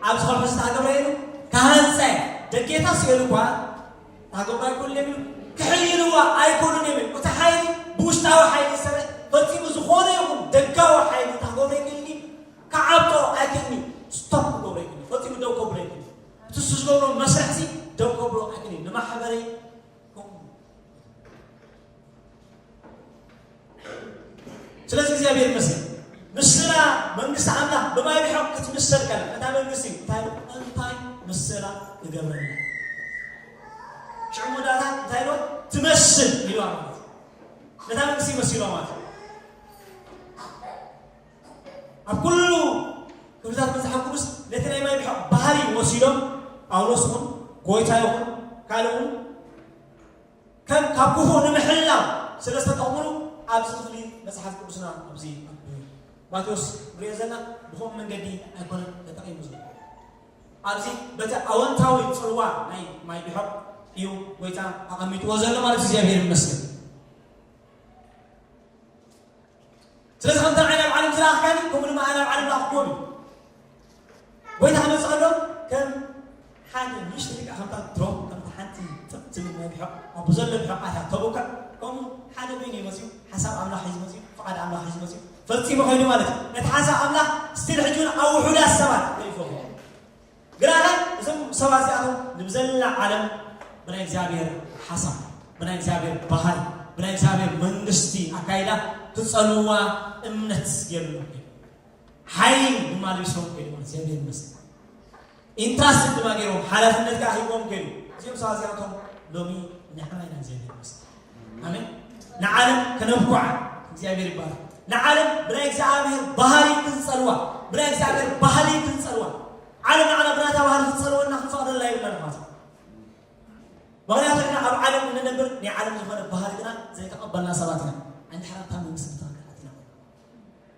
ኣብዚ ከውሒ ዝተገብረ ኢሉ ክሃንፀ ደጌታ ስኢሉ እኳ ታገብሮ ኣይኮኑን እዮም ኢሉ ክሕይልዋ ኣይኮኑን እዮም ኢሉ። እቲ ሓይሊ ብውሽጣዊ ሓይሊ ይሰርሕ። ፈፂሙ ዝኾነ ይኹን ደጋዊ ሓይሊ ታገብሮ ይክእል እዩ። ክዓብጦ ኣይክእልን እዩ። ስቶፕ ክገብሮ ይክእል እዩ። ፈፂሙ ደው ከብሎ ይክእል እዩ። እቲ እሱ ዝገብሮ መስርሕ እዚ ደው ከብሎ ኣይክእልን እዩ። ንማሕበረይ ከምኡ። ስለዚ እግዚኣብሔር ይመስገን። ምስላ መንግስቲ ኣምላኽ ብማይ ብሕቕ ክትምሰል ከላ፣ ነታ መንግስቲ እንታይ እንታይ ምስላ ክገብረላ። ሽዑ መወዳእታ እንታይ ኢልዋ? ትመስል ኢልዋ ማለት እዩ። ነታ መንግስቲ ይመስልዋ ማለት እዩ። ኣብ ኩሉ ክፍልታት መጽሓፍ ቅዱስ ነቲ ናይ ማይ ብሕቕ ባህሪ ወሲዶም፣ ጳውሎስ ይኹን፣ ጎይታ ይኹን፣ ካልእ እውን ከም ካብ ክፉእ ንምሕላው ስለ ዝተጠቕሙሉ፣ ኣብዚ ክፍሊ መጽሓፍ ቅዱስና ኣብዚ ኣብ ማቴዎስ ንሪኦ ዘለና ብኸምኡ መንገዲ ኣይኮነን ተጠቒሙ ዘሎ። ኣብዚ በቲ ኣወንታዊ ጽልዋ ናይ ማይ ብሕቕ እዩ ጎይታ ኣቐሚጥዎ ዘሎ ማለት እዩ። እግዚኣብሔር ይመስገን። ስለዚ ከምቲ ንዓይ ናብ ዓለም ዝለኣኽካኒ፣ ከምኡ ድማ ኣነ ናብ ዓለም ለኣኽክዎም እዩ። ጎይታ ክመጽእ ከሎ ከም ሓደ ንእሽቶ ደቂቕ፣ ከምታ ድሮፕ፣ ከምታ ሓንቲ ጥብ ትብል ማይ ብሕቕ፣ ኣብ ዘሎ ብሕቕ ኣትያ ተቡክዕ፣ ከምኡ ሓደ በይኑ እዩ መጺኡ፣ ሓሳብ ኣምላኽ ሒዙ መጺኡ፣ ፍቓድ ኣምላኽ ሒዙ መጺኡ፣ ፈጺሙ ከይዱ ማለት እዩ። ነቲ ሓሳብ ኣምላኽ ስቲል ሕጂ እውን ኣብ ውሑዳት ሰባት ገሊፎም። ግና እዞም ሰባት እዚኣቶም ንብዘላ ዓለም ብናይ እግዚኣብሔር ሓሳብ፣ ብናይ እግዚኣብሔር ባህሪ፣ ብናይ እግዚኣብሔር መንግስቲ ኣካይዳ ክጸልውዋ እምነት የብሎም። ሓይሊ ድማ ለቢሶም ከይዱ ማለት እግዚኣብሔር ይመስገን። ኢንትራስት ድማ ገይሮም፣ ሓላፍነት ከዓ ሂቦም ከይዱ። እዚኦም ሰባት እዚኣቶም ሎሚ ንሕና ኢና እግዚኣብሔር ይመስገን። ኣሜን። ንዓለም ከነብኩዓ እግዚኣብሔር ይባረክ። ንዓለም ብናይ እግዚኣብሔር ባህሪ ክንጸልዋ፣ ብናይ እግዚኣብሔር ባህሊ ክንጸልዋ። ዓለም ንዓና ብናታ ባህሊ ክትጸልወና ክንፈቕደላ የብልና ማለት እዩ። ምኽንያቱ ንሕና ኣብ ዓለም እንነብር፣ ናይ ዓለም ዝኾነ ባህሪ ግና ዘይተቐበልና ሰባት ኢና። እንድሕር ኣብታ መንግስቲ ብትኽክል ኣቲና ኮይና።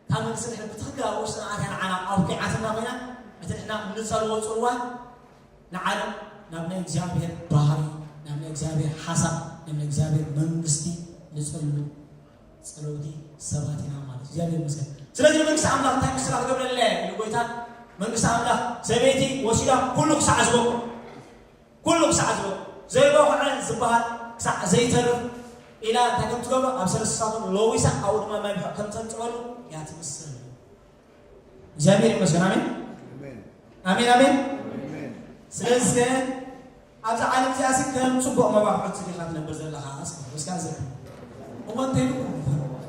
እታ መንግስቲ ድሕሪ ብትኽክል ኣብ ውሽጥና ኣትያ ንዓና ኣውኪዓትና ኮይና፣ እቲ ንሕና እንጸልዎ ጽልዋ ንዓለም ናብ ናይ እግዚኣብሔር ባህሪ፣ ናብ ናይ እግዚኣብሔር ሓሳብ፣ ናብ ናይ እግዚኣብሔር መንግስቲ ንጸሉ ጸለውቲ ሰባት ኢና ማለት እዩ። እግዚኣብሔር ይመስገን። ስለዚ ንመንግስቲ ኣምላኽ እንታይ ምስላ ክገብረለ ኢሉ ጎይታ፣ መንግስቲ ኣምላኽ ሰበይቲ ወሲዳ ኩሉ ክሳዕ ዝበቁ፣ ኩሉ ክሳዕ ዝበቁ፣ ዘይበቑዐ ዝበሃል ክሳዕ ዘይተርፍ ኢላ እንታይ ከም ትገብሮ ኣብ ሰለስተ ሳቱን ለዊሳ ኣብኡ ድማ ማይ ብሕቕ ከም ተንጽበሉ እያ ትምስል። እግዚኣብሔር ይመስገን። ኣሜን ኣሜን ኣሜን። ስለዚ ኣብዚ ዓለም እዚኣ ሲ ከም ጽቡቕ መባሕዖት ዲኻ ትነብር ዘለኻ? እስኪ እስካ ዘ እሞ እንታይ ኢሉ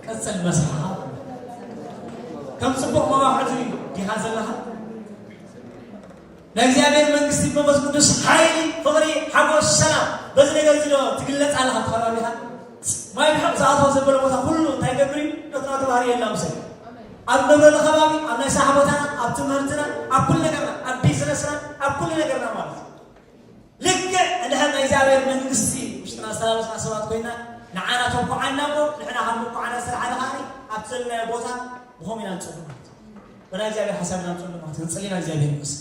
ቀጽል መስሓ ከም ጽቡቕ መባሕዖት ዲኻ ዘለኻ? ናይ እግዚኣብሔር መንግስቲ መንፈስ ቅዱስ ሓይሊ፣ ፍቕሪ፣ ሓጎስ፣ ሰላም በዚ ነገር እዚ ዶ ትግለጽ ኣለኻ? ተኸባቢኻ ማይ ብሕቕ ዝኣትዎ ዘበለ ቦታ ኩሉ እንታይ ገብር እዩ? ነጥናቱ ባህሪ የላ ምሰ ኣብ ንነብረሉ ከባቢ፣ ኣብ ናይ ስራሕ ቦታና፣ ኣብ ትምህርትና፣ ኣብ ኩሉ ነገርና፣ ኣብ ቢዝነስና፣ ኣብ ኩሉ ነገርና ማለት እዩ። ልክዕ እንድሕር ናይ እግዚኣብሔር መንግስቲ ውሽጥና ዝተላበስና ሰባት ኮይና ንዓና ተብኩዓና እሞ ንሕና ካብ ምኩዓና ዝተላዓለ ከዓኒ ኣብቲ ዘለናዮ ቦታ ብኸምኡ ኢና ንፅሉ ማለት እዩ። ብናይ እግዚኣብሔር ሓሳብ ኢና ንፅሉ ማለት እዩ። ክንፅሊ ኢና እግዚኣብሔር ይመስል።